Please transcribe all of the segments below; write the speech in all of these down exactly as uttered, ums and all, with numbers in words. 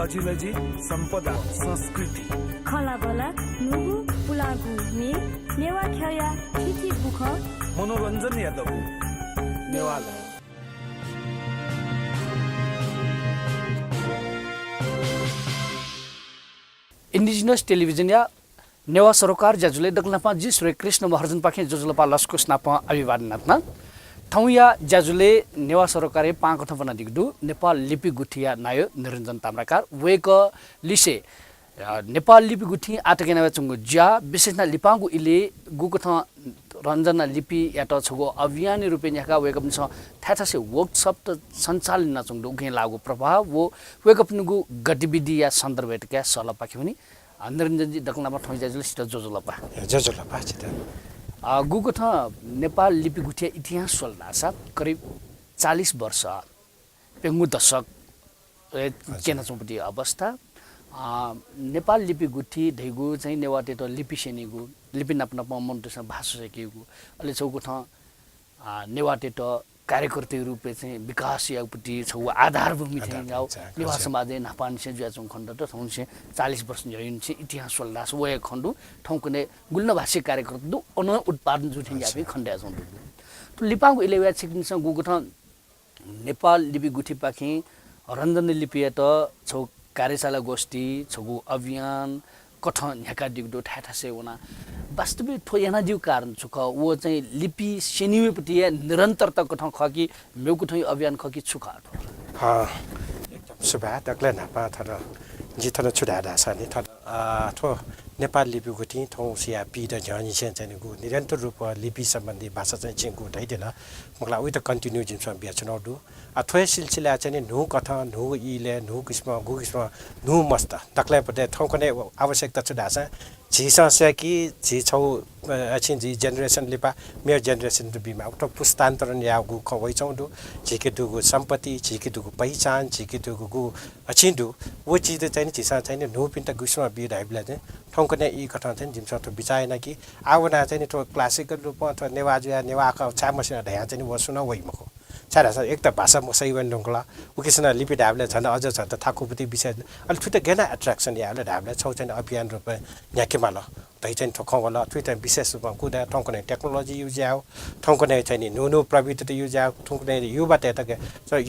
अजिलजि सम्पदा संस्कृति। खँल्हाबल्हा न्हूगु पुलांगु म्ये, नेवाः ख्यःया थीथी बुखँ। मनोरञ्जनया दबू। नेवाः लय्। Indigenous Television या नेवाः सरोकार ज्याझ्वलय् दकलय् न्हापां जि सूर्यकृष्ण महर्जनपाखें ज्वजलपा लसकुस नापं अभिवादन यानाच्वना। थौंया ज्याझ्वलय् नेवाः सरोकारय् पाहां कथं ब्वनादीगु दु नेपाल लिपि गुथिया नायः निरञ्जन ताम्राकार। वय्कः लिसे, अ, नेपाल लिपि गुथिं आःतक याना वयाच्वंगु ज्या, विशेष यानाः लिपांगु इलय् गुकथं रञ्जना लिपियात छगू अभियानया रूपय् न्ह्याकाः वय्कःपिन्सं थाय् थासय् workshop त सञ्चालन यानाच्वंगु दु, उकिं लाःगु प्रभाव व वय्कःपिनिगु गतिविधिया सन्दर्भय् तक सःलापाखे वनी। अ, निरञ्जनजी, दकलय् न्हापां थौंया ज्याझ्वलय् छितः ज्वजलपा। ए, ज्वजलपा छितः। अ, गुकथं नेपाल लिपि गुथिया इतिहास स्वल धाःसा करिब चालिस वर्ष, प्यंगू दशक, ए, हजुर। क्यनाच्वंगु अवस्था। अ, नेपाल लिपि गुथि धइगु चाहिँ नेवाःतय्त लिपि स्यनीगु, लिपि नाप नापं मनूतय्सं भाषा सय्केगु, अले छगू कथं, अ, नेवाःतय्त कार्यकर्ताया रूपय् चाहिँ विकास यायेगु पति छगू आधारभूमि थें आधारभूमि याःगु चाहिँ, नेवाः हजुर। समाजय् न्हापांनिसें जुयाच्वंगु खनेदत। थौंनिसें चालिस वर्ष न्ह्यःनिसें इतिहास स्वल धाःसा व हे खनेदु। थौंकन्हय् गुलि नं भाषिक कार्यकर्ता दु, अन उत्पादन जू थें याःपिं खनेदयाच्वंगु दु। थ्व लिपांगु इलय् वयाः छिकपिन्सं गुकथं नेपाल लिपि गुथिपाखें रञ्जना लिपियात छगू कार्यशाला गोष्ठी, छगू अभियान कथं न्ह्याकादीगु दु थाय् थासय् वनाः। वास्तवय् थ्व यानादीगु कारण छु खः? व चाहिँ लिपि स्यनीगु पति हे निरन्तरता कथं खः कि मेगु कथं अभियान खः कि छु खः थ्व? हँ, एकदम सुभाय्। दकलय् न्हापां थन, जिं थन छु धाये धाःसा नि, थन, अ, थ्व नेपाल लिपि गुथिं थौं स्वयाः पीदँ न्ह्यःनिसें चाहिँ नि गु निरन्तर रूपं लिपि सम्बन्धी भाषा चाहिँ छिं गु धयादिल। मखुला, उइत continue जिमिसं बियाच्वनागु दु। आ, थ्व हे सिलसिलाय् चाहिँ नि न्हू कथं, न्हू इलय्, न्हू किसिमं, गु किसिमं, न्हू मस्त, दकलय् पति थौंकन्हय् आवश्यकता छु धाःसा, झीसं सय्की, झी छगू, अ, अछिं झी generation लिपा मेगु generation त बीमाः। उत पुस्तान्तरण याःगु खँ वइच्वंगु दु। झीके दुगु सम्पत्ति, झीके दुगु पहिचान, झीके दुगु गु अछिं दु, व चिज चाहिँ नि झीसं चाहिँ नि न्हूपिन्त गु किसिमं बी धाइबलय् चाहिँ थौंकन्हय् ई कथं चाहिँ नि जिमिसं थ्व बिचाः याना कि आः वनाः चाहिँ नि थ्व classical रूपं थ्व नेवाः जुयाः नेवाः खँ छाय् मस्यू धयाः चाहिँ नि व सुं नं वइ मखु। छाय्धाःसा एक त भाषा मसइ वने धुंकल, उकिसनं लिपि धायेबलय् झन अझ झन थाकुपति विषय, अले थुइत गय् यानाः attraction यायेबलय् धायेबलय् छगू चाहिँ नि अभियान रूपं न्ह्याकेमाल धइ चाहिँ नि थ्व खँ वल। थुइत विशेष रूपं कुदा थौंकन्हय् technology use यायेगु, थौंकन्हय् चाहिँ नि न्हू न्हू प्रविधित use यायेगु, थौंकन्हय् युवातय्त के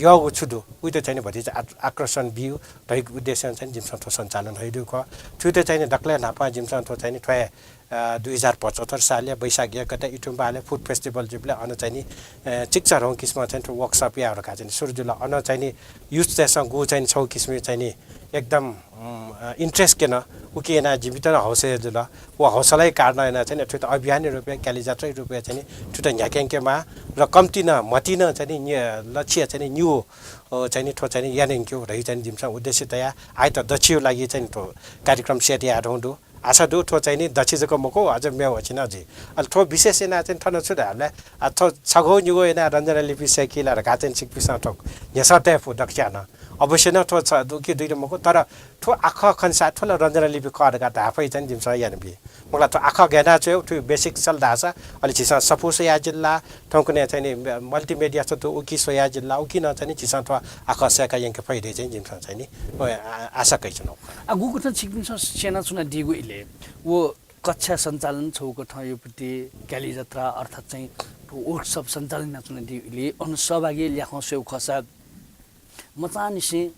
यःगु छु दु, उइत चाहिँ नि भतिचा आ-, आकर्षण बियु धइगु उद्देश्यं चाहिँ नि जिमिसं थ्व सञ्चालन हयादीगु खः। थुइत चाहिँ नि दकलय् न्हापां जिमिसं थ्व चाहिँ नि थ्व हे, अ, दुई हजार पचहत्तर सालया वैशाख एक गते इथुम्बालय् food festival जुइबलय् अन चाहिँ नि, अ, चिकिचाधंगु किसिमं चाहिँ नि थ्व workshop यायेगु धकाः चाहिँ नि सुरु जुल। अन चाहिँ नि youthतय्सं गु चाहिँ नि छगू किसिमं चाहिँ नि एकदम, उम्, अ, interest क्यन। उकिं यानाः जिमित नं हौसया जुल। व हौसलाया कारणं यानाः चाहिँ नि थुइत अभियानया रूपय्, क्यालिजात्राया रूपय् चाहिँ नि थुइत न्ह्याकेमाः र कम्ति नं म्हति नं चाहिँ नि नि-, लक्ष्य चाहिँ नि निगू, अ, चाहिँ नि थ्व चाहिँ नि याना यंकेगु धइ चाहिँ नि जिमिसं उद्देश्य तयाः आःयात दच्छिया लागि चाहिँ नि थ्व कार्यक्रम set याये धुंकूगु दु। आशा दु थ्व चाहिँ नि दच्छि जक मखु, अझ मेगु अछिं नं जुइ। अले थ्व विशेष यानाः चाहिँ नि थन छु धायेबलय्, आ, थ्व छगू निगू यानाः रञ्जना लिपि सय्की ला धकाः चाहिँ नि छिकपिन्सं थ्व न्ह्यसः तये फु दक्वस्यां नं। अवश्य नं थ्व छ, उकी दुइ नं मखु, तर थ्व आखः खनसा थ्व ला रञ्जना लिपि खः धकाः धाये फइ चाहिँ नि जिमिसं याना बी। मखुला, थ्व आखः गय् यानाः च्वयेगु, थ्व basic सल धाःसा अले झीसं सफू स्वयाः जिल्ला, थौंकन्हय् चाहिँ नि multimedia छु दु, उकी स्वयाः जिल्ला, उकी नं चाहिँ नि झीसं थ्व आखः सय्का यंके फइ धइ चाहिँ नि जिमिसं चाहिँ नि, अ, आ-, आशा कयाच्वनागु। आ, गुकथं छिकपिन्सं स्यनाच्वनादीगु इलय् व कक्षा सञ्चालन छगू कथं यायेगु पति क्यालिजात्रा अर्थात् चाहिँ workshop सञ्चालन यानाच्वनादीगु इलय् अन सहभागी ल्याखं स्वयेगु खःसा मचांनिसें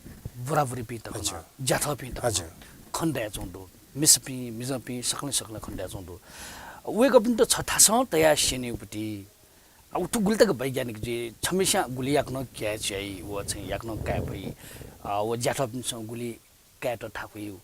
बुराबुरीपिं तक नं, हजुर। ज्याथःपिं तक नं, हजुर। खनेदयाच्वंगु दु। मिसापिं, मिजंपिं, सकलें सकलें खनेदयाच्वंगु दु। वय्कःपिन्त छथासं तयाः स्यनेगु पति, आ, उ थ्व गुलि तक वैज्ञानिक जुइ, छम्हस्यां गुलि याकनं catch याइ, व चाहिँ याकनं काये फइ, आ, व ज्याथःपिन्सं गुलि कायेत थाकुइ।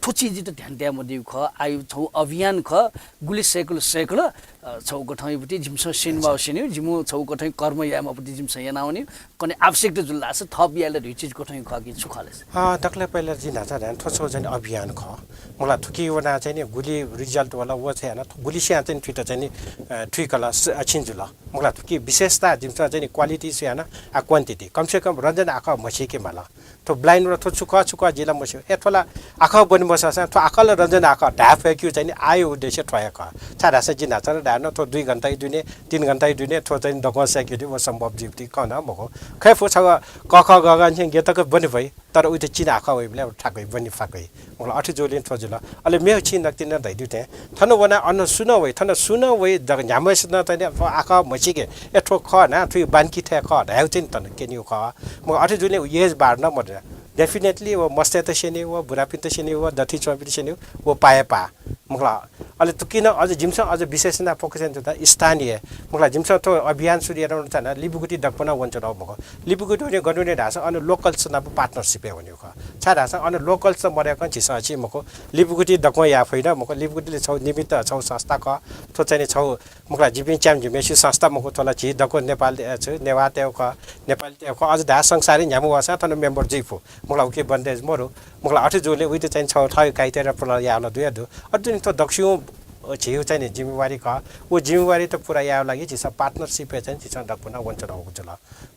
थ्व चिजयात ध्यान तये मदीगु खः, आः छगू अभियान खः, गुलि सय्कल सय्कल, अ, छगू कथं यायेगु पति जिमिसं स्यनेमाःगु स्यनेगु, जिमिगु छगू कथं कर्म यायेमाःगु पति जिमिसं यानावनेगु, कन्हय् आवश्यकता जुल धाःसा थप यायेगु धइगु चिज कथं यायेगु खः कि छु खः ले? अ, दकलय् पहिला जिं न्हाचः धाये नि, थ्व छगू चाहिँ नि अभियान खः। मखुला, थुकी वनाः चाहिँ नि गुलि result वल, व चाहिँ यानाः थ्व गुलिस्यां चाहिँ नि थुइत चाहिँ नि, अ, थुइकल, स-, अछिं जुल। मखुला, थुकी विशेषता जिमिसं चाहिँ नि quality स्वयाः नं, आ, quantity। कम से कम रञ्जना आखः म्हसीके माल। थ्व blind वनाः थ्व छु खः, छु खः जिं ला मस्यू। ए, थ्व ला आखः ब्वने मसःसां थ्व आखः ला रञ्जन आखः धाये फय्केगु चाहिँ नि आःया उद्देश्य थ्व हे खः। छाय्धाःसा जिं न्हाचः नं धाये न, थ्व दुई घण्टाया दुने, तीन घण्टाया दुने थ्व चाहिँ नि दक्वं सय्केगु व सम्भव जुइगु खँ नं मखु। खय् फु छगः कःखः गःगःनिसें गे तक ब्वने फइ, तर उइत चिनाखः वइबलय् थाकुइ ब्वने फाकुइ। मखु ला, अथे जूलिं थ्व जुल। अले मेगु छिं नकतिनि नं धयादीगु थें थन वनाः अन सुं नं वइ, थन सुं नं वइ, दक्व न्ह्याम्हसिनं चाहिँ नि थ्व आखः म्हसीके, ए थ्व खः ना, थ्व बान्की थें खः धायेगु चाहिँ नि थन क्यनीगु खः। मखु ला, अथे जूलिं age bar नं मदु। Definitely व मस्तय्त स्यनीगु, व बुरापिन्त स्यनीगु, व दथुइ च्वंपिन्त स्यनीगु, व पाय् पाः। मखु ला, अले थुकिं नं अझ जिमिसं अझ विशेष यानाः focus यानाच्वना स्थानीय। मखु ला, जिमिसं थ्व अभियान सुरु यानाच्वना लिपिगुति दक्वं नं वनाच्वनागु मखु। लिपिगुति वने गन वने धाःसा अन locals नाप partnership-य् वनीगु खः। छाय्धाःसा अन locals मदय्कं झीसं छि मखु, लिपिगुति दक्वं याये फइ नं मखु। लिपिगुतिले छगू निमित्त छगू संस्था खः। थ्व चाहिँ नि छगू मखु ला, जिपिं च्याम्ह झिम्हसिगु संस्था मखु, थ्व ला झी दक्व नेपाल, अ, छु, नेवाःतय्गु खः, नेपालीतय्गु खः, अझ धाये संसारय् न्ह्याम्ह वःसां थन member जुइ फु। मखु ला, उकी बन्देज मरु। मखु ला, अथे जूलिं उइत चाहिँ छगू थःगु काइटेरिया पुरा यायेगु ला दुया दु। अथे जूलिं थ्व दक्वसिगु, अ, झीगु चाहिँ नि जिम्मेवारी खः। व जिम्मेवारीत पुरा यायेगु लागि झीसं partnership-य् चाहिँ झीसं दक्वं नं वनाच्वनागु जुल।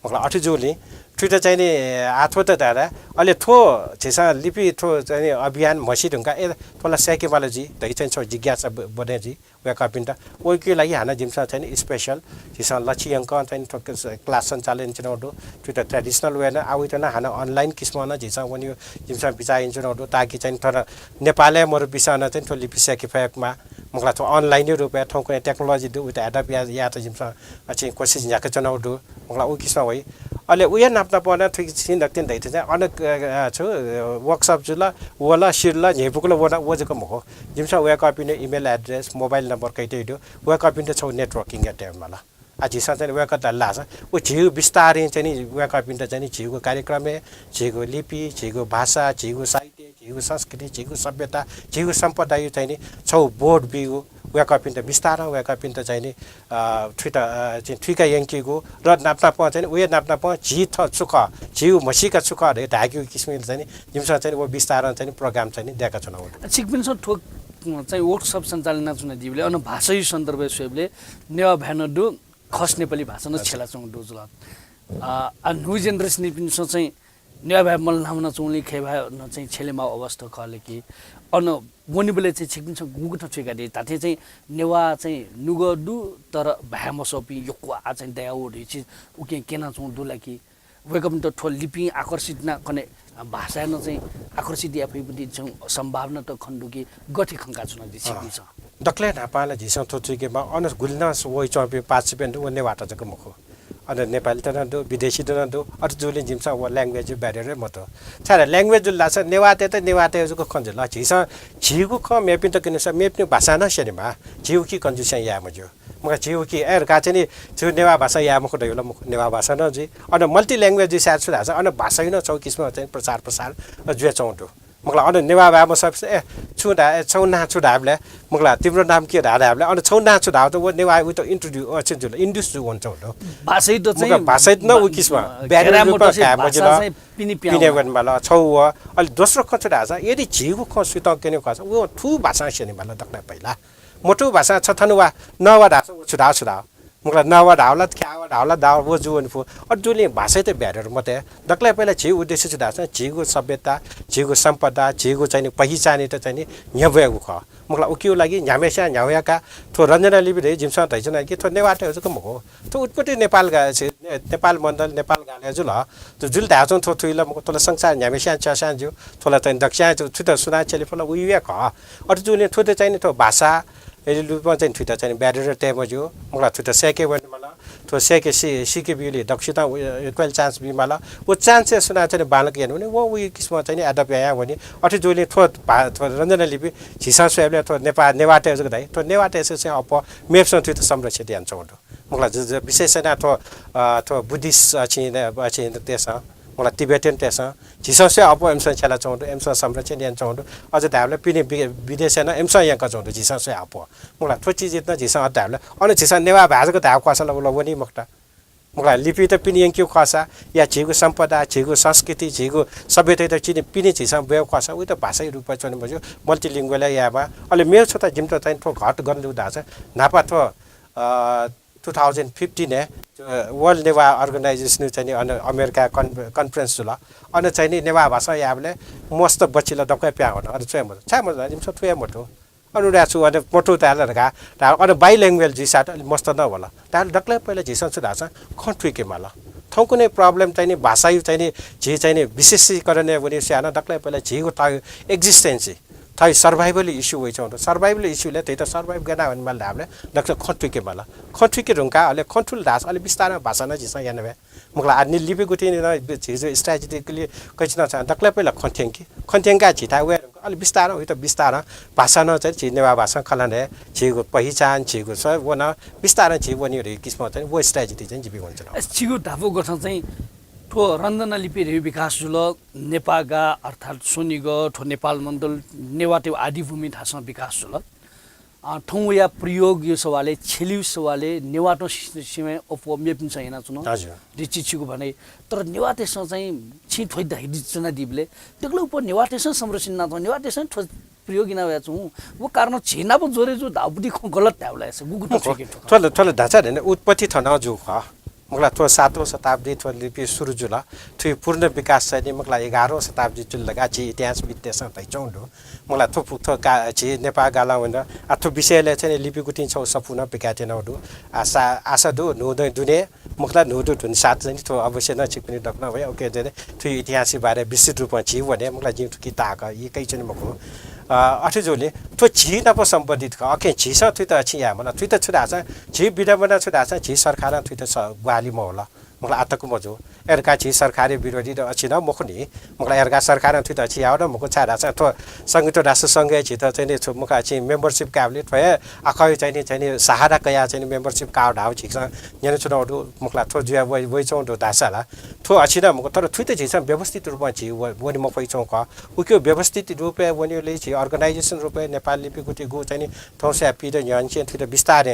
मखु ला, अथे जूलिं थुइत चाहिँ नि आः थ्व त धाये, अले थ्व झीसं लिपि थ्व चाहिँ नि अभियान म्हसी धुंकाः ए थ्व ला सय्के माल जुइ धइगु चाहिँ छगू जिज्ञासा ब-, बने जुइ। वय्कःपिन्त वय्कःया लागि हानं जिमिसं चाहिँ नि special झीसं लछि यंकं चाहिँ नि थ्व क्लास सञ्चालन यानाच्वनागु दु। थुइत traditional way नं, आः उइत नं हानं online किसिमं नं झीसं वनेगु जिमिसं बिचाः यानाच्वनागु दु, ताकि चाहिँ नि थन नेपालय् मरुपिन्सं नं चाहिँ नि थ्व लिपि सय्के फयेमाः। मखु ला, थ्व online-या रूपय् थौंकन्हय् technology दु, उइत adapt या-, यायेत जिमिसं अ, चाहिँ कोसिस न्ह्याकाच्वनागु दु। मखु ला, उ किसिमं वइ। अले उया नाप नापं नं थुकी छिं नकतिनि धयाथें चाहिँ अन, अ, अ, छु, अ, workshop जुल, वल, सिधल, न्ह्यइपुकल, व नं, व जक मखु। जिमिसं वय्कःपिनिगु email address, mobile number कयातयागु दु, वय्कःपिन्त छगू networking यायेत माल। आः झीसं चाहिँ नि वय्कःत धाल धाःसा व झीगु बिस्तारं चाहिँ नि वय्कःपिन्त चाहिँ नि झीगु कार्यक्रमय्, झीगु लिपि, झीगु भाषा, झीगु साहित्य, झीगु संस्कृति, झीगु सभ्यता, झीगु सम्पदाया चाहिँ नि छगू बोध बीगु, वय्कःपिन्त बिस्तारं वय्कःपिन्त चाहिँ नि, अ, थुइत, अ, चाहिँ थुइका यंकीगु र नाप नापं चाहिँ नि, उया नाप नापं झी थः छु खः, झीगु म्हसीका छु खः धइ धायेकीगु किसिमं चाहिँ नि, जिमिसं चाहिँ नि व बिस्तारं चाहिँ नि program चाहिँ नि दय्काच्वनागु दु। छिकपिन्सं थ्व, अ, चाहिँ workshop सञ्चालन यानाच्वनादीबलय् अन भाषाया सन्दर्भय् स्वयेबलय् नेवाः भाय् नं दु, खस नेपाली भाषा नं छ्यलाच्वंगु दु जुल। अ, आः न्हू generation-पिन्सं चाहिँ नेवाः भाय् मल्हाना वनाच्वंगुलिं खय् भाय् नं चाहिँ छ्यलेमाःगु अवस्था खः ला कि? अन वनेबलय् चाहिँ छिकपिन्सं गुकथं थुइकादी? धात्थें चाहिँ नेवाः चाहिँ नुगः दु, तर भाय् मसःपिं यक्व आः चाहिँ दयावःगु धइगु चिज उकिं क्यनाच्वंगु दु ला कि? वय्कःपिन्त थ्व लिपिं आकर्षित यानाः कन्हय्, अ, भाषां नं चाहिँ आकर्षित याये फइगु छुं सम्भावना त खने दु कि? गथे खंकाच्वनादी छिकपिन्सं? दकलय् न्हापां ला झीसं थ्व थुइकेमाः, अन गुलि नं वयाच्वंपिं participant व नेवाःत जक मखु। अन नेपालीत नं दु, विदेशीत नं दु, अथे जूलिं जिमिसं व language barrier हे मदु। छाय् language जुल धाःसा नेवाःतय्त नेवाःतय् जक खँ जुल। झीसं झीगु खँ मेपिन्त क्यनेसा मेपिनि भाषां नं स्यनेमाः, झीगु कि confusion याये मज्यू। मखु ला, झीगु कि, ए, का चाहिँ नि, झीगु नेवाः भाषां याये मखु धइगु ला मखु, नेवाः भाषां नं जुइ। अन multi language जुइसा छु धाःसा, अन भाषाया नं छगू किसिमं चाहिँ प्रचार प्रसार, अ, जुयाच्वंगु दु। मखु ला, अन नेवाः भाय् मसःपिन्सं, ए, छु धाये, ए, छगू नां छु धायेबलय्, मखु ला, तिम्रो नाम के धाये धायेबलय्, अन छगू नां छु धाःगु त व नेवाः उइत introduce, अ, चाहिँ जुल, induce जू वनाच्वंगु दु। भाषायात मखु ला, चाहिँ भाषायात नं उ किसिमं अ, barrier घेरा रूपं मतसे काये भाषा मजिल, चाहिँ पिने पिने प्याउँ। वनेमाल, छगू व। अले दोस्रो खँ छु धाःसा, यदि झीगु खँ सुयातं क्यनेगु खःसा, व थुगु भाषां स्यनेमाल दकलय् पहिला। मथूगु भाषां छ थन वा, न वा धाःसा व छु धाः, छु धाः। मखु ला, न वा धाः ला, क्या वा धाः ला, धाः व जू वने फु। अथे जूलिं भाषायात barrier मते। दकलय् पहिला झीगु उद्देश्य छु धाःसा झीगु सभ्यता, झीगु सम्पदा, झीगु चाहिँ नि पहिचानयात चाहिँ नि न्ह्यब्वयेगु खः। मखु ला, उकिया लागि न्ह्याम्हस्यां न्ह्यागु याकाः थ्व रञ्जना लिपि धइगु जिमिसं धयाच्वना कि थ्व नेवाःतय् जक मखु। थ्व उत्पत्ति नेपाल गा-, नेपाल मण्डल, नेपाल गालय् जुल। थ्व जुल धाःगु थ्व थुइ ला मखु, थ्व ला संसार न्ह्याम्हस्यां च्यास्यां ज्यू। थ्व ला चाहिँ दक्वस्यां थ्व, थुइत सुनां छ्यले फु ला, उइ हे खः। अथे जूलिं थुइत चाहिँ नि थ्व भाषा, अले लिपिं चाहिँ थुइत चाहिँ नि barrier तये मज्यू। मखु ला, थुइत सय्के वनेमाल। थ्व सय्के सि-, सीके ब्यूलिं दक्वसितं उ-, equal chance बीमाल। व chance-य् सुनां चाहिँ नि बांलाक यने वनी, वं उइ किसिमं चाहिँ नि adapt यायां वनी। अथे जूलिं थ्व भा-, थ्व रञ्जना लिपि झीसं स्वयेबलय् थ्व नेपा-, नेवाःतय् जक धाइ। थ्व नेवाःतय्सं स्वये अप्वः मेपिन्सं थुइत संरक्षित यानाच्वंगु दु। मखु ला, ज-, ज-, विशेष यानाः थ्व, अ, थ्व Buddhist, अ, छिं, अ, छिं देशं, मखु ला, Tibetan देशं, झीसं स्वये अप्वः इमिसं छ्यलाच्वंगु दु, इमिसं संरक्षण यानाच्वंगु दु। अझ धायेबलय् पिने वि-, विदेशय् नं इमिसं यंकाच्वंगु दु, झीसं स्वये अप्वः। मखु ला, थ्व चिजयात नं झीसं अझ धायेबलय्, अन झीसं नेवाः भाय् जक धायेगु खःसा ला व ला वनी मखुत। मखु ला, लिपियात पिने यंकीगु खःसा, या झीगु सम्पदा, झीगु संस्कृति, झीगु सभ्यतायात चिने पिने झीसं ब्वयेगु खःसा, उइत भाषाया रूपय् च्वने मज्यू, multilingual यायेमाः। अले मेगु छता जिमित चाहिँ थ्व घात गन दु धाःसा, न्हापा थ्व, अ, टू थाउजन्ड फिफ्टिन हे वर्ल्ड नेवाः अर्गनाइजेसन चाहिँ नि अन अमेरिका कन्फरेन्स जुल। अन चाहिँ नि नेवाः भाषा याबले मस्त बच्ची ला दक्वं प्याहां वन। अन चाहिँ मजू छाय् मजू जिमिसं थुया मथू। अन उडा छु अन मथू ताल धका ताल अन बाइल्याङ्ग्वेज जिसा त अलि मस्त न वल। ताल दक्ले पहिला झीसं छु धाःसा खँ थुइके माल। थौंकुने प्रब्लम चाहिँ नि भाषायु चाहिँ नि झी चाहिँ नि विशेषीकरण वने स्यान दक्ले पहिला झीगु थ्व एक्जिस्टेन्स थ्व सर्भाइभल इस्यु वइचौं। सर्भाइभल इस्युले थैत सर्भाइभ गना वने माल धाबले दक्ले खँ थुइके माल। खँ थुइके रुंका अले खँ थुल धाःसा अले बिस्तार भाषा न झीसं याना बे। मुखला आदि लिपि गुति न झीजु स्ट्राटेजिकली कैचिन छ दक्ले पहिला खँ थ्यंकी। खँ थ्यंका झीता वे अले बिस्तार हुइत बिस्तार भाषा न चाहिँ झी नेवाः भाषा खलन हे झीगु पहिचान झीगु स वन बिस्तार झी वनी रे किस्म चाहिँ वो स्ट्राटेजी चाहिँ जिबी वंचन। छिगु धापु गठन चाहिँ थ्व रञ्जना लिपि रे विकास जुल। नेपागा अर्थात् स्वनिग थ्व नेपाल मण्डल नेवाते आदिभूमि थासं विकास जुल। अ, थौंया प्रयोग यो सवाले छेलिउ सवाले नेवात सिमे अप मेपिन्सं याना चुन। हजुर। रिचि छिगु भने तर नेवातेसं चाहिँ छि थ्वइ धाइ चना दिबले दक्ले उप नेवातेसं संरक्षण ना नेवातेसं थ्व प्रयोग इना वया चुं। वो कारण झेनाप जोरे जु धाउपुटी खँ गलत धाउला यासे गुगु तो मखु, छिके थ्व। थ्वल थ्वल ढाँचा देने उत्पत्ति थन जु ख। मुखला थ्व सातौं शताब्दी थ्व लिपि सुरु जुल। थ्व पूर्ण विकास चाहिँ नि मुखला एघारौं शताब्दी जुल लगा झी इतिहास विद्यासं धैचौं दु। मुखला थ्व पु- थ्व का झी नेपाल गाला वन। आ थ्व विषयले चाहिँ नि लिपि गुतिं छौ सफू न पिकाते न दु। आशा आशा दु नु दुने मुखला नु दु धुन सात चाहिँ नि थ्व अवश्य न छिकपिनि दक्न वया ओके देने। थ्व इतिहास बारे विस्तृत रूपमा झी वने मुखला जिं थुकी ताक यी कै चाहिँ मखु। अ, अथे जुले थ्व झी नाप सम्बन्धित ख। अके झीसं थुइत अछि या मला थुइत छु धाःसा झी विडम्बना छु धाःसा झी सरकारं थुइत स ग्वाली महोल। मुखला आतक मजु। एरका झी सरकारी विरोधी त अछि न मखु नि। मुखला एरका सरकारं थुइत अछि याव न मखु छाय् धाःसा थ्व संगीत राष्ट्र संघ झीत चाहिँ नि छु मुखा छि मेम्बरसिप काबले थ्व हे आखै चाहिँ नि चाहिँ नि सहारा कया चाहिँ नि मेम्बरसिप काव धाव झीसं न्यन छु न दु। मुखला थ्व जुया वइ वइ चौं दु धाःसा ला थ्व अछि न मखु तर थुइत झीसं व्यवस्थित रूपमा झी व- वनि मफइ चौं क। उके व्यवस्थित रूपे वनिले झी अर्गनाइजेसन रूपे नेपाल लिपि गुति गु चाहिँ नि थौंसे पीद न्यन चाहिँ थुइत विस्तार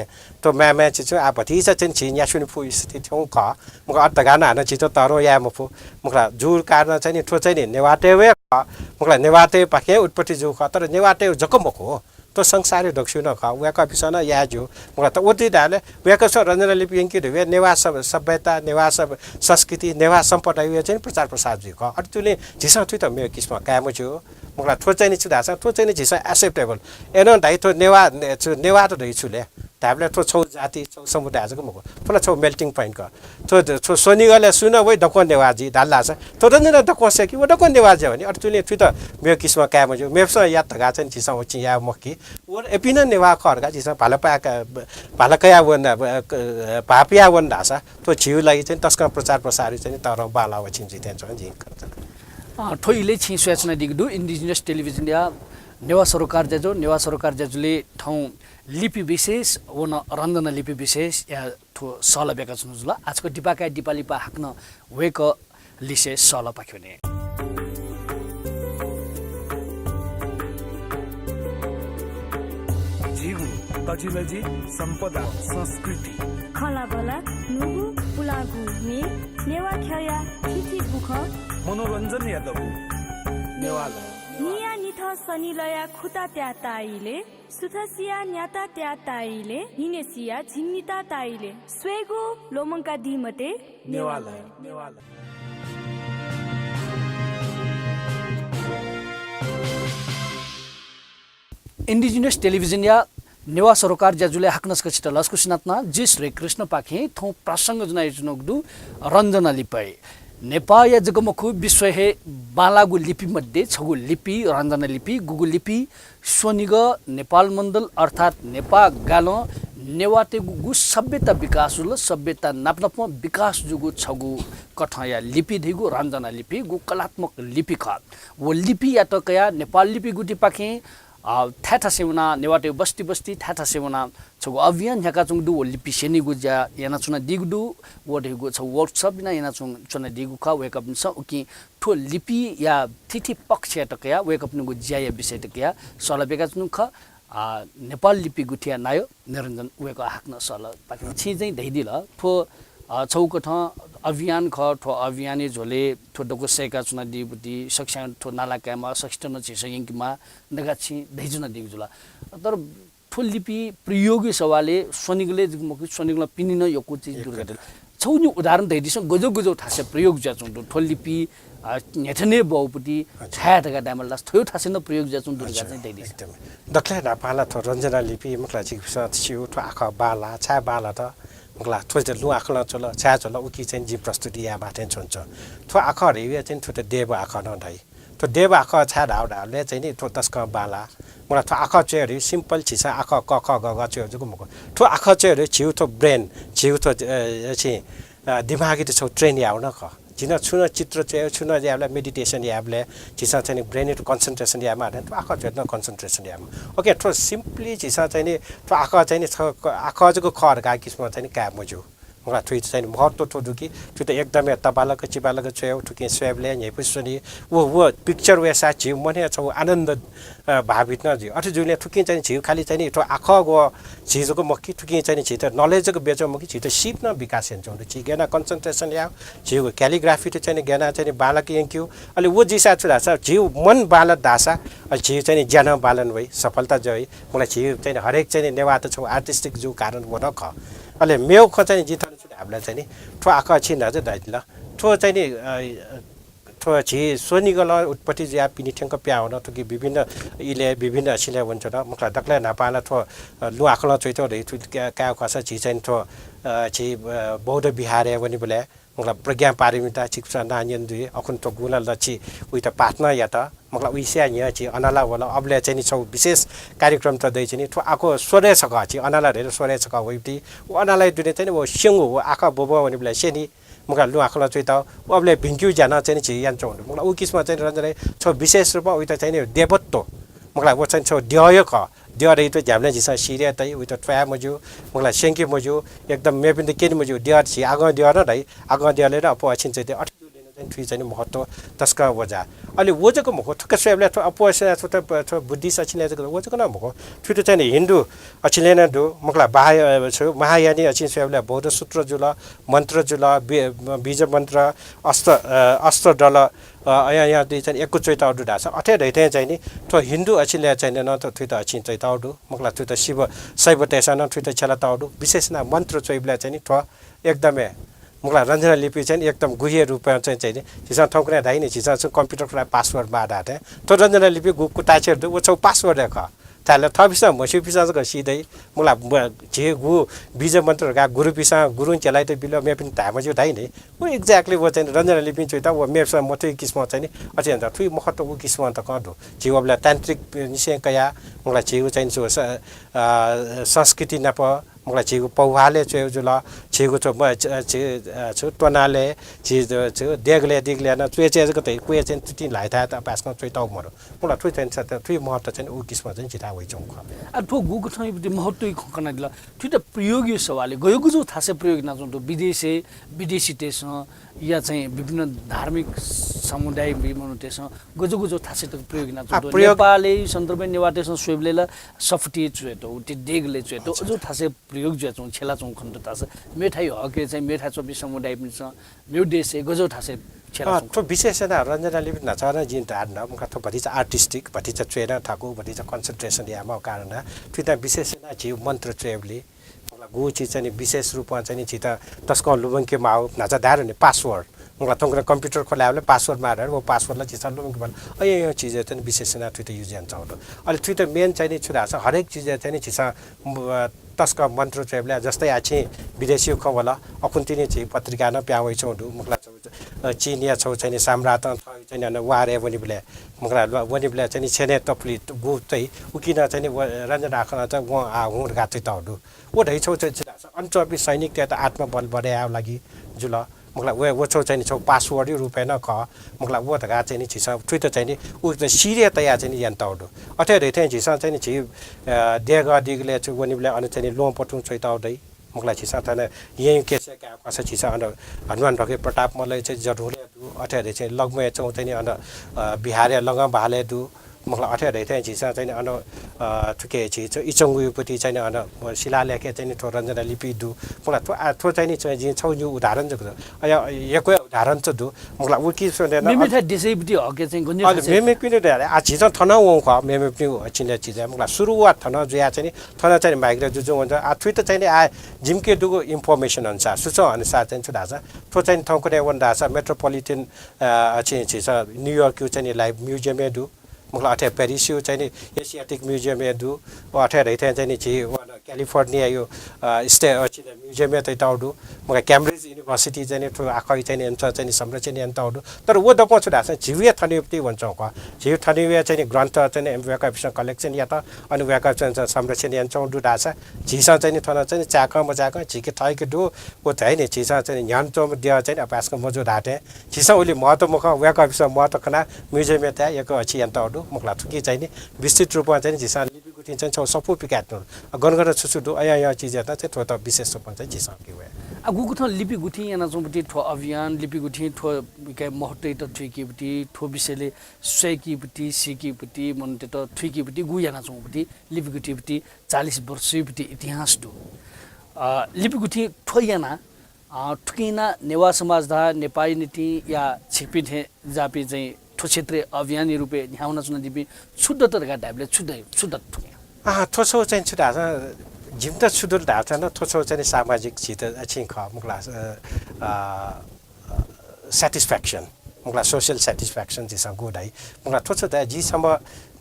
थ्व म्या म्या चिचु आ भतिचा चाहिँ झी न्यासुनि फु स्थिति थ्यौं क। मुखा अत धगान हानं झीत तरो या मफु। मुखला जुर कारण चाहिँ नि थ्व चाहिँ नि नेवाते वे ख। मुखला नेवाते पाखे उत्पत्ति जु ख तर नेवाते जक मखु। थ्व संसारी दक्षिण ख। वया क विषय न या जु। मुखला त उति डाले वया क स रञ्जना लिपि यंकी धुवे नेवा सभ्यता नेवा संस्कृति नेवा सम्पदा वे चाहिँ प्रचार प्रसार जु ख। अति तुले झीसं थुइत मे किस्म कायम जु। मुखला थ्व चाहिँ नि छु धाःसा थ्व चाहिँ नि झीसं एक्सेप्टेबल। एनं धाइ थ्व नेवा नेवा त धइ छुले। धाबले थ्व छौ जाति छौ समुदाय जक मखु। थ्व ला छौ मेल्टिङ पोइन्ट क। थ्व थ्व स्वनिगले सुन वइ दक्वं नेवा जि धाल धाःसा थ्व रञ्जना दक्वं सेकि व दक्वं नेवा जि भने अति तुले थुइत मे किस्म कायम जु। मेपसं या धगा चाहिँ झीसं वचिं या मखि। व एपिन नेवा ख धगा झीसं भाला पाया भाला कया वन भापिया वन धाःसा थ्व झिउ लागि चाहिँ तस्कं प्रचार प्रसार चाहिँ तर बाला वचिं जि थें चाहिँ जि। अ, थ्व इले छिं स्वयाच्वनादीगु दु इन्डिजिनस टेलिभिजनया नेवा सरोकार ज्याजु नेवा सरोकार ज्याजुले थौं लिपि विशेष व न रञ्जना लिपि विशेष या थ्व सहल ब्याका छुनु जुल। आजको दिपाकाय दिपालिपा हाकनं वय्क लिसे सहल पाखे वने। झीगु तजिलजि सम्पदा संस्कृति खलाबला नुगु पुलागु मे नेवा ख्यया थिथि बुखं मनोरञ्जन यादगु नेवाल निया निथ सनिलया खुता त्या ताइले सुथसिया न्याता त्या ताइले निनेसिया झिन्निता ताइले स्वेगु लोमंका दिमते नेवाल नेवाल। इन्डिजिनस टेलिभिजनया नेवा सरोकार ज्याजुले हाकनस्क छित लसकुसिनातना जि श्री कृष्णपाखें थौं प्रासंग जुनाइच्वनागु दु रञ्जना लिपि। नेपाःया जक मखु विश्व हे बांलाःगु लिपि मध्ये छगू लिपि रञ्जना लिपि गुगु लिपि स्वनिगः नेपाल मण्डल अर्थात् नेपाः गालं नेवाःतय्गु सभ्यता विकास जुल सभ्यता नापनापं विकास जूगु छगू कथंया लिपि धइगु रञ्जना लिपि गु कलात्मक लिपि खः। व लिपियात कयाः नेपाल लिपि गुतिपाखें थाय् थासय् वनाः नेवाःतय् बस्ती बस्ती थाय् थासय् वनाः छगू अभियान न्ह्याकाच्वंगु दु। व लिपि स्यनीगु ज्या यानाच्वनादीगु दु। व धइगु छगू वर्कसप याना यानाच्वनादीगु खः। वय्कःपिन्सं उकिं थ्व लिपिया थीथी पक्षयात कयाः वय्कःपिनिगु ज्याया विषयत कयाः सहल ब्याकाच्वनागु खः। नेपाल लिपि गुथिया नायः निरञ्जन वय्कः हाकनं सहलपाखें छिं चाहिँ धयादिल थ्व छगू कथं अभियान खः। थ्व अभियानया झ्वलय् थ्व दक्व सय्काच्वनादीगु दु सकसियां थ्व नाला कायेमाः सकसित नं झीसं यंकेमाः धकाः छिं धयाच्वनादीगु जुल। तर थ्व लिपि प्रयोगया सवालय् स्वनिगलय् जक मखु, स्वनिगलं पिने नं यक्व चिज दुर्घटना। छगू निगू उदाहरण धयादिसँ, गज्याउ गज्याउ थासय् प्रयोग जुयाच्वंगु दु। थ्व लिपि, अ, न्ह्यथने बौपति छाय् धकाः धायेमाल धाःसा थ्व थासय् नं प्रयोग जुयाच्वंगु दुर्घटना चाहिँ धयादिसँ। एकदमै। दकलय् न्हापां ला थ्व रञ्जना लिपि, मखुला छिकपिन्सं स्यू, थ्व आखः बांलाः, छाय् बांलात? मखुला थ्व चाहिँ लुँ आखलं च्वल, छाय् च्वल, उकी चाहिँ जिं प्रस्तुति यायेमाः थें च्वनाच्वना। थ्व आखः धइगु चाहिँ थ्व त देव आखः नं धाइ। थ्व देव आखः छाय् धाःगु धाःबलय् चाहिँ नि थ्व तसकं बांलाः। मखुला थ्व आखः च्वयेगु धइगु simple झीसं आखः क ख ग घ च्वयेगु जक मखु। थ्व आखः च्वयेगु धइगु झीगु थ्व brain, झीगु थ्व, अ, चाहिँ, अ, दिमागयात छगू train यायेगु नं खः। झीसं छुं नं चित्र च्वयेगु, छुं नं यायेबलय् meditation यायेबलय् झीसं चाहिँ नि brain यात concentration यायेमाः, थ्व आखः च्वयेत नं concentration यायेमाः। OK, थ्व simply झीसं चाहिँ नि थ्व आखः चाहिँ नि छ, आखः जक खः धकाः किसिमं चाहिँ नि काये मज्यू। मखुला थुइत चाहिँ नि महत्त्व थ्व दु कि थुइत एकदमै तबालक चिबालक च्वयेगु, थुकिं स्वयेबलय् न्ह्यइपुसे स्वनी। व, व picture वयेसा झीगु मनय् छगू आनन्द, अ, भावित नं जुइ। अथे जूबलय् थुकिं चाहिँ नि झीगु खालि चाहिँ नि थ्व आखः व झी जक मखु कि, थुकिं चाहिँ नि झीत knowledge जक बियाच्वंगु मखु कि, झीत सीप नं विकास यानाच्वंगु दु। झी गय् यानाः concentration यायेगु, झीगु calligraphy त चाहिँ नि गय् यानाः चाहिँ नि बांलाक यंकेगु। अले व जुइसा छु धाःसा झीगु मन बांलात धाःसा, अले झीगु चाहिँ नि ज्या नं बांलाना वइ, सफलता जुइ। मखुला झीगु चाहिँ नि हरेक चाहिँ नि नेवाःत छगू artistic जूगु कारण व नं खः। अले मेगु खँ चाहिँ नि जिं थन छु धायेबलय् चाहिँ नि थ्व आखः छिं न्हाचः धयादिल। थ्व चाहिँ नि, अ, थ्व झी स्वनिगलं उत्पत्ति जुयाः पिने थ्यंक पिहां वन। थुकी विभिन्न इलय्, विभिन्न अछिलय् वनाच्वन। मखुला दकलय् न्हापां ला थ्व, अ, लुँ आखलं च्वयातःगु धइगु थुकी का-, कायेगु खःसा झी चाहिँ नि थ्व, अ, झी, अ, बौद्ध विहारय् वनेबलय् मखुला प्रज्ञापारमिता छिकपिन्सं नां न्यनागु दु। अखुन्हु थ्व गुगुं ला लच्छि वइत पाठ नं यात। मखुला उइसेया न्ह्यः झी अनला वल। अबलय् चाहिँ नि छगू विशेष कार्यक्रम त दइ चाहिँ नि, थ्व आखः स्वरय् छकः, झी अनला धइगु स्वरय् छकः वइगु दु। व अनलाया दुने चाहिँ नि व स्यंगू, व आखः ब्वब्वं वनेबलय् स्यनी। मखुला लुँ आखलं च्वयातःगु, व अबलय् भिंकेगु ज्या नं चाहिँ नि झी यानाच्वंगु दु। मखुला उ किसिमं चाहिँ नि रञ्जनाया छगू विशेष रूपं वइत चाहिँ नि देवत्व, मखुला व चाहिँ छगू द्यःया खः। द्यः धइगु त झ्याबलें झीसं सिरय् तइ, वइत थ्वये मज्यू, मखुला स्यंके मज्यू, एकदम मेपिन्त क्यने मज्यू। द्यः झी आगं द्यः नं धाइ, आगं द्यःलय् नं अप्वः अछिं च्वयातइ, अथे जूबलय् नं चाहिँ नि थुइ चाहिँ नि महत्त्व तसकं वजा। अले व जक मखु, थुकी स्वयेबलय् थ्व अप्वः अछिं च्वयातःगु थ्व बुद्धिस्ट अछिलय् जक व जक नं मखु। थुइत चाहिँ नि हिन्दू अछिलय् नं दु, मखुला बाह-, अ, छु, महायानी अछिं स्वयेबलय् बौद्ध सूत्र जुल, मन्त्र जुल, बि-, बीज मन्त्र, अष्ट, अ, अष्टदल, अ, अयां अयां ति चाहिँ यक्व च्वयातःगु दु धाःसा, अथे धइथें चाहिँ नि थ्व हिन्दू अछिलय् चाहिँ नि नं त थुइत अछिं च्वयातःगु दु। मखुला थुइत शिव, शैवतय्सं नं थुइत छ्यलातःगु दु। विशेष यानाः मन्त्र च्वइबलय् चाहिँ नि थ्व एकदमै, मखुला रञ्जना लिपि चाहिँ नि एकदम गुह्य रूपं चाहिँ, चाहिँ नि झीसं थौंकन्हय् धाइ नि, झीसं छुं computer खोलाय् password माः धाःथें, थ्व रञ्जना लिपि गु कुताछ्येर दु, व छगू password हे खः। धायेबलय् थःपिसं म्हस्यूपिसं जक सी दइ। मखुला ब-, झी गु बीज मन्त्र धकाः गुरुपिसं गुरुं चेलाइत बिल, मेपिन्त धाये मज्यू धाइ नि। व exactly व चाहिँ नि रञ्जना लिपिं च्वयातःगु, व मेपिसं मथूइ किसिमं चाहिँ नि अथे यानाः थुइ महत्त्व उ किसिमं तकं दु। झी वबलय् तान्त्रिक निसें कयाः, मखुला झीगु चाहिँ नि स-, अ, संस्कृति नाप, मखुला झीगु पौभालय् च्वयेगु जुल, झीगु छु, म, च-, च-, अ, छु, त्वनालय्, झी ज-, छु, देगलय् दिगलय् नं च्वय् च्वय् जक धइ, क्वय् चाहिँ तुतिं ल्हाइथाय् त अपाय्सकं च्वयातःगु मदु। मखुला थुइ चाहिँ नि स-, थुइ महत्त्व चाहिँ नि उ किसिमं चाहिँ नि झीथाय् वइच्वंगु खः। आ, थ्व गुगु थौंयागु महत्त्वया खँ कनादिल। थुइत प्रयोगया सवालय् गज्याउ गज्याउ थासय् प्रयोग यानाच्वंगु दु, विदेशय्, विदेशीतय्सं या चाहिँ विभिन्न धार्मिक समुदाय मनूतय्सं गज्याउ गज्याउ थासय् तक प्रयोग यानाच्वंगु दु। प्रयोग नेपालय् सन्दर्भय् नेवाःतय्सं स्वयेबलय् ला सफुतिइ च्वयेत, उति देगलय् च्वयेत, अज्याउ थासय् प्रयोग जुयाच्वंगु, छ्यलाच्वंगु खनेदत धाःसा मेथाय् हकय् चाहिँ मेथाय् च्वंपिं समुदायपिन्सं मेगु देशय् गज्याउ थासय् छ्यलाच्वंगु। अँ, थ्व विशेष यानाः रञ्जना लिपि न्हाचः नं जिं धाये धुन, मखुला थ्व भतिचा artistic, भतिचा च्वये नं थाकु, भतिचा concentration यायेमाःगु कारणं थुइत विशेष यानाः झी मन्त्र च्वयेबलय् मखुला गु चिज चाहिँ नि विशेष रूपं चाहिँ नि झीत तसकं लुमंके माःगु, न्हाचः धाये धुन नि password। मखुला थौंकन्हय् computer खोलायेबलय् password माः धाये, व password ला झीसं लुमंके माल। अय्, अय्, अय् चिजय् चाहिँ नि विशेष यानाः थुइत use यानाच्वंगु दु। अले थुइत main चाहिँ नि छु धाःसा हरेक चिजय् चाहिँ नि झीसं, अ, तसकं मन्त्र च्वयेबलय्, जस्तै आः छिं विदेशीया खँ वल, अखुन्हु तिनि झी पत्रिकाय् नं पिहां वइच्वंगु दु, मखुला छगू, अ, चीनया छगू चाहिँ नि साम्राटं थःगु चाहिँ नि अन वारय् वनेबलय्, मखुला ल-, वनेबलय् चाहिँ नि छेनय् तपुलि गु तइ, उकिं नं चाहिँ नि व रञ्जना आखलं चाहिँ वं आः हुँ धकाः च्वयातःगु दु। व धइगु छगू चाहिँ छु धाःसा अन च्वंपिं सैनिकतय्त आत्मबल बढय् यायेगु लागि जुल। मखुला व, व छगू चाहिँ नि छगू password या रूपय् नं खः। मखुला व धकाः चाहिँ नि झीसं थुइत चाहिँ नि उ सिरय् तयाः चाहिँ नि यानातःगु दु। अथे धइथें झीसं चाहिँ नि झी, अ, देगः दिगलय् चाहिँ वनेबलय् अन चाहिँ नि ल्वहंपतुं च्वयातःगु दइ। मखुला झीसं थन येँयु केसय् काये खःसा झीसं अन हनुमान ढोके प्रताप मल्लया चाहिँ जधुलय् दु। अथे धइथें लग्मय् चाहिँ नि अन, अ, विहारया लग्न बहालय् दु। मखुला अथे धइथें झीसं चाहिँ नि अन, अ, थुके झी च-, इचंगुयुपति चाहिँ नि अन शिलालेखय् चाहिँ नि थ्व रञ्जना लिपि दु। मखुला थ्व, आ, थ्व चाहिँ नि च-, जिं छगू निगू उदाहरण जक दु। अ, या, यक्व धारण च दु। मुखला उकी सुनेन मेमेथाय् देशय् बुटी हके चाहिँ गन्य अले खासे मेमे पिने दे आ झीसं थन वं खः मेमे पिने चिन्ता चिज मुखला सुरुवात थन जुया चाहिँ नि थन चाहिँ migrate जुजु वंच आ थुइत चाहिँ नि आ जिमके दुगु information अनुसार सुच अनुसार चाहिँ छु धासा थ्व चाहिँ थौंकने वन धासा metropolitan अ चाहिँ झीसं न्यूयोर्क यु चाहिँ नि life museum दु। मुखला अथे पेरिस यु चाहिँ नि Asiatic museum दु। अथे रहिथे चाहिँ नि झी California यु state museum तैताउ दु। मुखला Cambridge University चाहिँ नि थ्व आखै चाहिँ नि एन्च चाहिँ नि संरक्षण यान्तौ दु। तर वो दक्वं छु धासा झिउया थनिउपति वंचौ का झिउ थनिउया चाहिँ नि ग्रन्थ चाहिँ नि वय्कःपिसं collection यात। अनि वय्कःपिसं संरक्षण यान्चौ दु धासा झीसं चाहिँ नि थन चाहिँ नि चाकं मचाकं झीके थैके दु। वो धै नि झीसं चाहिँ नि न्ह्यान चोम द्य चाहिँ नि अभ्यासक मजु धाते झीसं उलि महत्व मखं वय्कःपिसं महत्व खना museum या एक अछि यान्तौ दु। मुखला थुकी चाहिँ नि विस्तृत रूपमा चाहिँ नि झीसं लिपि गुथिं चाहिँ छौ सफू पिकायत नु। गनगन छु छु दु अया या चिज यात चाहिँ थ्वत विशेष रूपमा चाहिँ झीसं कि वया। आ गुगु थं लिपि गुथिं याना चौं बुटी थ्व अभियान लिपि गुथिं थ्व के महत्वइत थुइकी बुटी थ्व विषयले स्वयकी बुटी सिकी बुटी मनतेत थुइकी बुटी गु याना चौं बुटी लिपि गुथि बुटी चालीस वर्ष बुटी इतिहास दु। अ, लिपि गुथिं थ्व याना अ, थुकिं ना नेवाः समाज धा नेपाःया निंतिं या छिकपिं थें जापि चाहिँ थ्व क्षेत्रय् अभियानया रूपय् न्ह्यावना च्वनादीपिं छु दत धकाः धायेबलय् छु दइ छु दत थुकिं? आ थ्व छौ चाहिँ छु धासा जिमत छु दत धासा न थ्व छौ चाहिँ सामाजिक झीत अछिं खः मुखला अ, अ, satisfaction मुखला social satisfaction झीसं गु धाइ। मुखला थ्व छु धाइ जि सम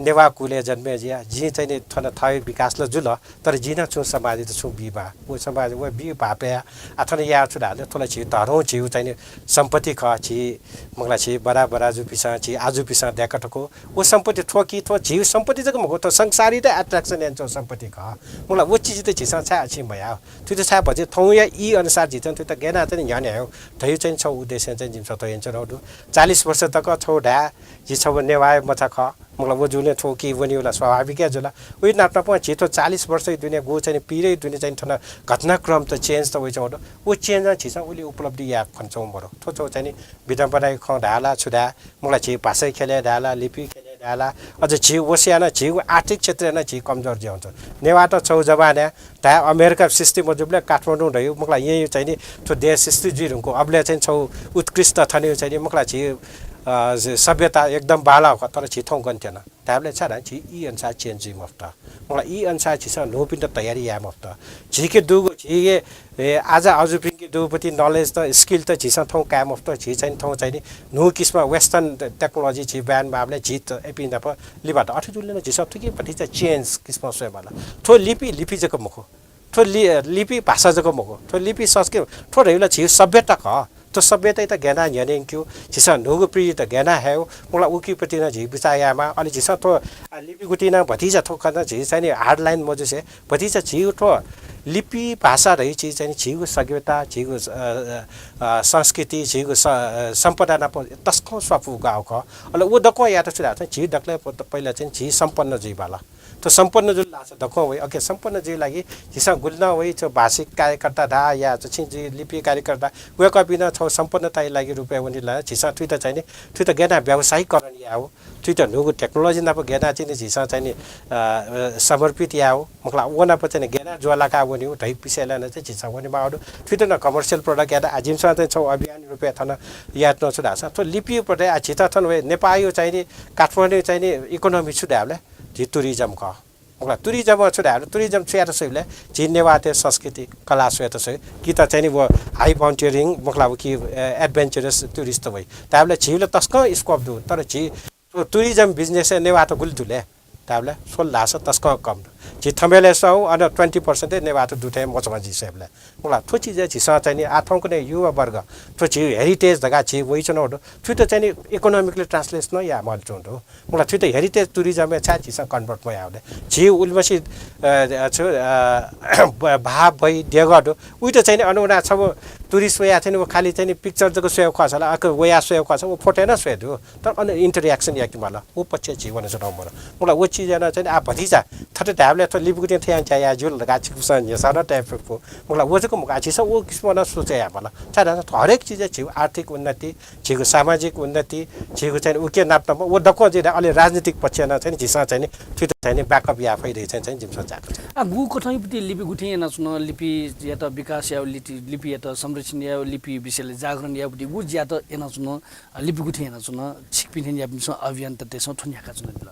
नेवाः कुलय् जन्मे जिया जि चाहिँ नि थन थय विकास ल जुल। तर जिं नं छुं समाजय् त छुं बी बा। व समाज व बी बापया आ थन या छु धाल थ्वला छि धरौं झिउ चाहिँ नि सम्पत्ति खः छि मुखला छि बडा बडाजुपिसं छि आजुपिसं द्याक थको। व सम्पत्ति थ्व कि थ्व झिउ सम्पत्ति जक मखु थ्व संसारी त attraction यान छौ सम्पत्ति खः। मुखला व चिज त झीसं छाय् अछि मया। थुइत छाय् भजे थौंया ई अनुसार झीसं थुइत गेना चाहिँ नि न्ह्याने हो। धयु चाहिँ छौ उद्देश्य चाहिँ जिमसं थ्व यान छौ दु। चालीस वर्ष तक छौ धाय् झी छौ नेवाः मचा खः। मुखला व जुने थ्व कि वनिउला स्वाभाविक जुला। उइ नाप नाप झी थ्व चालीस वर्ष दुने गु चाहिँ नि पीरे दुने चाहिँ थन घटनाक्रम त change त वइ छौ दु। व change झीसं उलि उपलब्धि या खन छौ मरो। थ्व छौ चाहिँ नि विडम्बनाया खँ धाला छु धाय् मुखला झी भाषा खेले धाला लिपि खेले धाला। अझ झी वसिया न झी आर्थिक क्षेत्र न झी कमजोर ज्याउँछ। नेवाः त छौ जमाना धाय् अमेरिका सृष्टि मजुबले काठमाडौं धयु मुखला यही चाहिँ नि थ्व देश सृष्टि जुइ धुंकु अबले चाहिँ छौ उत्कृष्ट थने चाहिँ नि मुखला झी अ, सभ्यता एकदम बाला खः। तर झी थौं गन्त्यन धाय्बले छाय् धाय् झी ई अनुसार change जुइ मफुत। मुखला ई अनुसार झीसं न्हूपिन्त तयारी याये मफुत। झीके दुगु झीके ए, आज आजुपिंके दुपति knowledge त skill त झीसं थौं काये मफुत। झी चाहिँ थौं चाहिँ नि न्हू किसिम western technology झी ban बाबले झी त एपिं नाप लिबात अथे जुले न झीसं थुकी भतिचा change किसिम स्वयेमाला। थ्व लिपि लिपि जक मखु। थ्व लि-, लिपि भाषा जक मखु। थ्व लिपि संस्कृति थ्व धैला झी सभ्यता खः। थ्व सभ्यता त गेना न्ह्यनेंक्यु। झीसं न्हूगु पीढी त गेना हयु। मुखला उकिपति न झी बिचाः यायेमा। अनि झीसं थ्व, आ, लिपि गुति न भतिचा थ्व खन झी चाहिँ नि hard line मजुसे भतिचा झीगु थ्व लिपि भाषा धइ चिज चाहिँ नि झीगु सभ्यता, झीगु, अ, अ, अ, संस्कृति, झीगु स-, अ, सम्पदा नाप तस्कं स्वापू गाउ खः। अले उ दक्वं यात छु धाःसा झी दकले प-, पहिला चाहिँ झी सम्पन्न जुइबाला। त सम्पन्न जुल धाःसा दक्वं वइ। अके सम्पन्न जुइ लागि झीसं गुलिनं वइ च भाषिक कार्यकर्ता धा या च छिं झी लिपि कार्यकर्ता वय्कःपिं छौ सम्पन्नताया लागि रूपय् वनिला झीसं थुइत चाहिँ नि, थुइत गेना व्यावसायीकरण याउ। थुइत न्हूगु technology नाप गेना चाहिँ नि झीसं चाहिँ नि, अ, अ, समर्पित याउ। मुखला व नाप चाहिँ नि गेना ज्वालाका वनिउ धइ पिसेला न चाहिँ झीसं वने माउ। थुइत न commercial product यात आ जिमसं चाहिँ छौ अभियान रूपय् थन यात न छु धाःसा थ्व लिपि पटे आ झीत थन वे नेपायु चाहिँ नि काठमाडौं चाहिँ नि economy छु धायबले झी tourism खः। मुखला tourism छु धायबले tourism छु यात सइबले झी नेवाःते संस्कृति कला स्वयेत सइ। कि त चाहिँ नि व high mountaineering मुखला व कि, अ, adventurous tourist त वइ। धायबले झीबले तस्कं scope दु। तर झी tourism business नेवाःत गुलि दुले। धायबले सोल धाःसा तस्कं कम दु। झी थमेले सौ अन twenty percent नेवाःत दुथे मचमा झी सइबले। मुखला थ्व चिज झीसं चाहिँ नि आ थौंकने युवा वर्ग थ्व झी heritage धका झी वइचनो दु। थुइत चाहिँ नि economically translation या मल चुं दु। मुखला थुइत heritage tourism या छाय् झीसं convert मयाउ दे। झी उलिमसि, अ, अ, छु, अ, ब-, भा, बै, देगः दु। उइत चाहिँ नि अनुना छबो tourist वया चाहिँ नि व खाली चाहिँ नि picture जक स्वयेउ खःसा ला, अक वया स्वयेउ खःसा व photo न स्वये दु। तर अन interaction याकि माला। उ पक्ष झी वन जनो मर। मुखला व चिज न चाहिँ नि आ भतिचा थथे धायब अले थ्व लिपि गुथिं थ्व यां ज्या याये ज्यू ला धकाः छिकपिन्सं न्ह्यसः नं तये फु। मखु ला, व जक मखु, झीसं व किसिमं नं सोचे याये माल। छाय्धाःसा हरेक चिजय् झीगु आर्थिक उन्नति, झीगु सामाजिक उन्नति, झीगु चाहिँ उके नाप नाप व दक्वं जुइ धाःसा अले राजनीतिक पक्षय् नं चाहिँ झीसं चाहिँ थुइत चाहिँ backup याये फइ धइगु चाहिँ, चाहिँ जिमिसं जाँचय्। आ, गुकथं युपति लिपि गुथिं यानाच्वन, लिपियात विकास यायेगु, लिपि, लिपियात संरक्षण यायेगु, लिपि विषयलय् जागरण यायेगु, गु ज्यात यानाच्वन, लिपि गुथिं यानाच्वन, छिकपिं थें याःपिन्सं अभियन्तातय्सं थ्व न्ह्याकाच्वनादिल।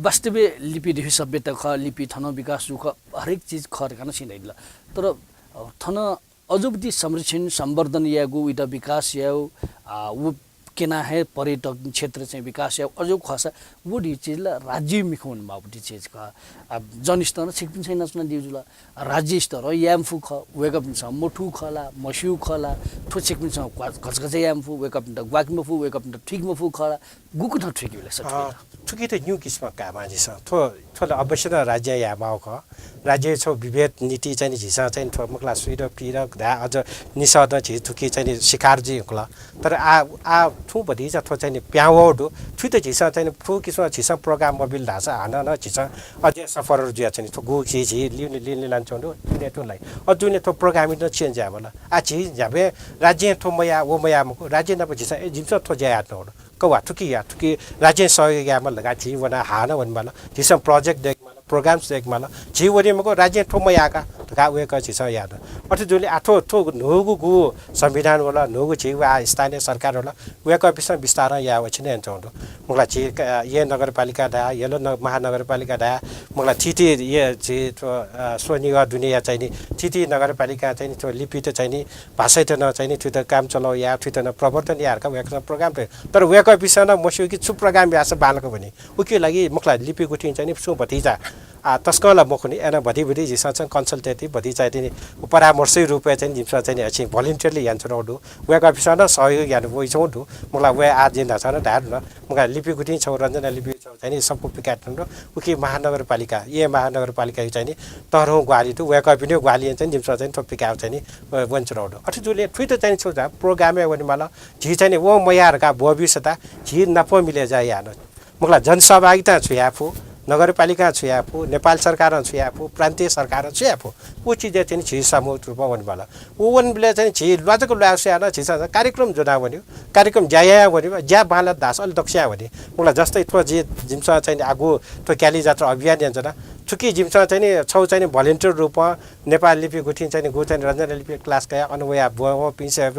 वास्तवय् लिपि धइगु सभ्यता खः, लिपि थन विकास जूगु खः, हरेक चिज खः धकाः नं छिं धयादिल। तर, अ, थन अझ उति संरक्षण, संवर्धन यायेगु, उइत विकास यायेगु, आ, व क्यना हे पर्यटन क्षेत्र चाहिँ विकास यायेगु अझ खःसा, व धइगु चिज ला राज्यया मिखा वनेमाःगु धइगु चिज खः। आ, जनस्तरं छिकपिन्सं यानाच्वनादीगु जुल। राज्य स्तरं याये मफु खः, वय्कःपिन्सं मथू खः ला, मस्यू खः ला, थ्व छिकपिन्सं ग्वा-, घचघच याये मफु, वय्कःपिन्त ग्वाके मफु, वय्कःपिन्त थुइके मफु खः ला, गुकथं थुइकेबलय् सः थुइकेत? अ, थुकित निगू किसिमं कायेमाः झीसं। थ्व, थ्व ला अवश्य नं राज्यं यायेमाःगु खः। राज्यया छगू विभेद नीति चाहिँ नि झीसं चाहिँ नि थ्व मखु ला स्वीदँ पिदँ धाये अझ निसः नं झी थुकी चाहिँ नि स्वीकार जुइ धुंकल। तर आ, आ थुं भतिचा थ्व चाहिँ नि पिहां वःगु दु। थुइत झीसं चाहिँ नि थ्व किसिमं झीसं program मबिल धाःसा हानं नं झीसं अझ suffer जुया चाहिँ नि थ्व गु झी, झी लिउने, लिउने लानाच्वंगु दु, लिउने तुं लाइ। अ, दुने थ्व program नं change याये माल। आ, झी न्ह्याबलें राज्यं थ्व मयाः, व मयाः मखु, राज्य नाप झीसं, ए, जिमिसं थ्व ज्या याये धुंकल। कवा, थुकी या, थुकी राज्यं सहयोग याये माल धकाः झी वनाः हानं वने माल। झीसं project दयेके माल, programs दयेके माल। झी वने मखु, राज्यं थ्व मयाः का धकाः वय्कः झीसं यात। अथे जुलिं आ थ्व, थ्व न्हूगु गु संविधान वल, न्हूगु झी वा स्थानीय सरकार वल, वय्कःपिन्सं बिस्तारं याये वःछि नं यानाच्वंगु दु। मखु ला झी क-, येँ नगरपालिका धाये, यल न-, महानगरपालिका धाये, मखु ला थीथी ये झी थ्व, अ, स्वनिगः दुनेया चाहिँ नि, थीथी नगरपालिकां चाहिँ नि थ्व लिपित चाहिँ नि भाषाइत नं चाहिँ नि थुइत काम चलाउ या, थुइत नं प्रवर्धन या धकाः वय्कलं program तया। तर वय्कःपिन्सं नं मस्यू कि छु program याःसा बांलाक वनी। उकिया लागि मखु ला लिपि गुथिं चाहिँ नि छुं भतिचा, आ, तसकं ला मखुनि, अय्नं भति भति झीसं चाहिँ consultative भतिचा चाहिँ नि परामर्शया रूपय् चाहिँ नि जिमिसं चाहिँ नि अझ voluntarily यानाच्वनागु दु। वय्कःपिन्सं नं सहयोग याना वइच्वंगु दु। मखु ला वय् आः जिं धाःसा नं धाये धुन। मखु ला लिपि गुथिं छगू, रञ्जना लिपि छगू चाहिँ नि सफू पिकायेत्यनागु दु। उकी महानगरपालिका, येँ महानगरपालिकाया चाहिँ नि तःधंगु ग्वाहालि दु। वय्कःपिनिगु ग्वाहालिं चाहिँ जिमिसं चाहिँ नि थ्व पिकायेगु चाहिँ नि, अ, वनाच्वनागु दु। अथे जुलिं थुइत चाहिँ नि छगू program-य् वनेमाल। झी चाहिँ नि व मयाः धकाः ब्वःबिसेत झी नाप मिले ज्या याये नं। मखु ला जनसहभागितां छु याये फु, नगरपालिकां छु याये फु, नेपाल सरकारं छु याये फु, प्रान्तीय सरकारं छु याये फु, व चिजय् चाहिँ नि झी सामूहिक रूपं वनेमाल। व वनेबलय् चाहिँ नि झी ल्वाजक ल्वाये स्वयाः नं झीसं कार्यक्रम ज्वनाः वनेगु, कार्यक्रम ज्या यायां वनेगु, ज्या बांलात धाःसा अले दक्वस्यां वने। मखु ला जस्तै थ्व जि-, जिमिसं चाहिँ नि आगु थ्व क्याली जात्रा अभियान यानाच्वना। थुकी जिमिसं चाहिँ नि छगू चाहिँ नि volunteer रूपं नेपाल लिपि गुथिं चाहिँ नि गु चाहिँ नि रञ्जना लिपि class कयाः अन वयाः ब्वंपिंसं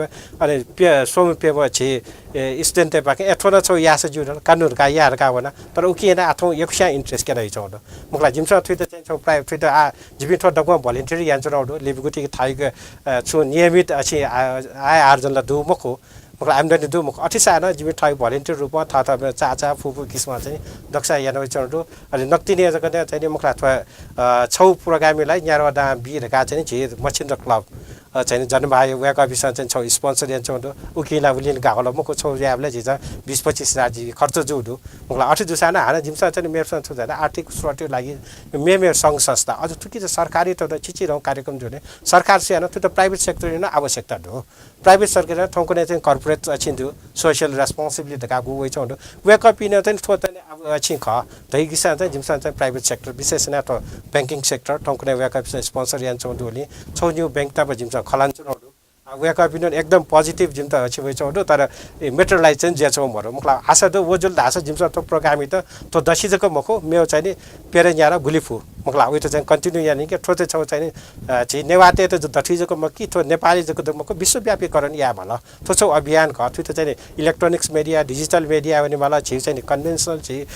अले प्य-, स्वम्ह प्यम्ह झी, ए, student-तय्पाखें ए थ्व नं छगू याःसा ज्यू धकाः, कानु धकाः या धकाः वना। तर उकिं यानाः आः थौं यक्वस्यां interest क्यनाच्वंगु दु। मखु ला जिमिसं थुइत चाहिँ छगू प्राय थुइत आः जिपिं थ्व दक्वं volunteer यानाच्वनागु दु। लिपि गुथिं थःगु, अ, छुं नियमित अझ आ-, आय आर्जन ला दु मखु। मखु ला आम्दानी दु मखु। अथेसां नं जिपिं थःगु volunteer रूपं थःथःम्ह चाचाः फुफू किसिमं चाहिँ दक्वस्यां याना वइच्वनागु दु। अले नकतिनि जक नं चाहिँ नि मखु ला थ्व, अ, छगू program-य् ला न्याद्वः दां बी धकाः चाहिँ नि झी मछिन्द्र club, अ, चाहिँ नि जनबहाः वय्कःपिन्सं चाहिँ छगू sponsor यानाच्वंगु दु। उकिं ला उलिं गाःगु ला मखु, छगू यायेबलय् झीसं बिस पच्चिस हजार झी खर्च जूगु दु। मखु ला अथे जूसां नं हानं जिमिसं चाहिँ नि मेपिन्सं छु धाःसा आर्थिक स्रोतया लागि मेमेगु संघ संस्था, अझ थुकी चाहिँ सरकारी त चिचिधंगु कार्यक्रम जुने, सरकार स्वयाः नं थुइत private sector-या नं आवश्यकता दु। Private sector-य् थौंकन्हय् चाहिँ corporate अझ दु, social responsibility धकाः गु वइच्वंगु दु। वय्कःपिं नं चाहिँ थ्व चाहिँ नि आः अझ खः धइगु सां चाहिँ जिमिसं चाहिँ private sector, विशेष यानाः थ्व banking sector थौंकन्हय् वय्कःपिन्सं sponsor यानाच्वंगु दुलिं छगू निगू bank नाप जिमिसं खँ ल्हानाच्वनागु दु। आ, वय्कःपिं नं एकदम positive जिमित अझ वइच्वंगु दु, तर ए, materialize चाहिँ जुयाच्वंगु मदु। मखु ला आशा दु, व जुल धाःसा जिमिसं थ्व program-यात थ्व दसि जक मखु, मेगु चाहिँ नि प्यदँ न्यादँ गुलि फु। मखु ला उइत चाहिँ continue यानाः कि थ्व चाहिँ छगू चाहिँ नि, अ, झी नेवाःतय्त ज-, दथुइ जक मखु कि, थ्व नेपाली जक द-, मखु, विश्वव्यापीकरण याये माल। थ्व छगू अभियान खः, थुइत चाहिँ नि electronics media, digital media वनेमाल, झी चाहिँ नि conventional झी, अ,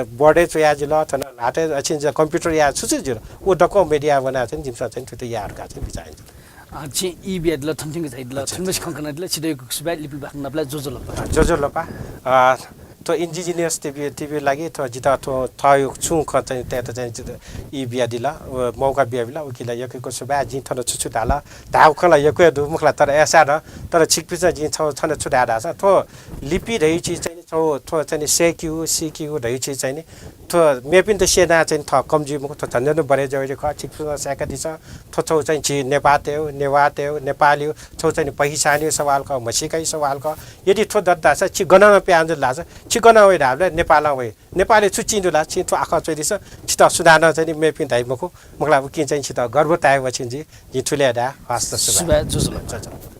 board-य् च्वयाः जुल, थन ल्हातय् अझ computer या छु छु जुल, व दक्वं media वनाः चाहिँ जिमिसं चाहिँ थुइत याये धकाः चाहिँ बिचाः यानाच्वना। अ, छिं ई बियादिल, थन थ्यंक झायादिल, थुलिमछि खँ कनादिल, छितः यक्व सुभाय्, लिपा बाखं नापलाये, ज्वजलपा। अ, ज्वजलपा। अ, थ्व Indigenous TV, TV लागि थ्व जितः थ्व थःगु छुं खँ चाहिँ तयेत चाहिँ जितः ई बियादिल, अ, मौका बियाबिल, उकिं ला यक्व यक्व सुभाय्। जिं थन छु छु धाल, धाःगु खँ ला यक्व हे दु मखु ला, तर अय्सां नं, तर छिकपिन्सं जिं छगू थन छु धाये धाःसा, थ्व लिपि धइगु चिज चाहिँ नि थ्व, थ्व चाहिँ नि सय्‌केगु, सीकेगु धइगु चिज चाहिँ नि थ्व मेपिन्त स्यनाः चाहिँ नि थः कम जुइ मखु, थ्व झन झन बढे जुइ खः। छिकपिन्सं स्यंकादिसँ, थ्व छगू चाहिँ झी नेपाःतय्‌गु, नेवाःतय्‌गु, नेपाःतय्‌गु छगू चाहिँ नि पहिचानया सवाल खः, म्हसीकाया सवाल खः। यदि थ्व दत धाःसा छि गनं प्याहां जुल धाःसा छि गनं वइ धाःबलय् नेपालं वइ। नेपालय् छु चिं दु ला? छिं थ्व आखः च्वयादिसँ। छितः सुनानं चाहिँ नि मेपिं धाइ मखु, मखु ला, उकिं चाहिँ छितः गर्व तायेगु वःगु छिं जि, जिं थुलि हे धाये। हस्त, सुभाय्। सुभाय्, ज्वजलपा। ज्वजलपा।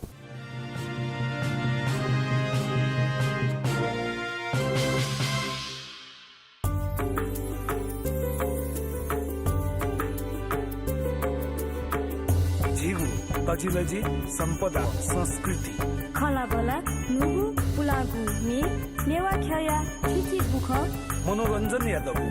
झीगु तजिलजि, सम्पदा, संस्कृति। खँल्हाबल्हा, न्हूगु, पुलांगु म्ये, नेवाः ख्यःया थीथी बुखँ। मनोरञ्जनया दबू।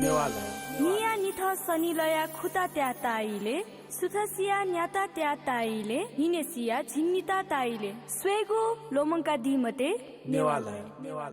नेवालय। न्हिया निथं सनिलया खुता त्याः ताः इलय्, सुथसिया न्याता त्याः ताः इलय्, न्हिनय्‌सिया झिंनिता ताः इलय्, स्वयेगु ल्वःमंकादी मते। नेवालय।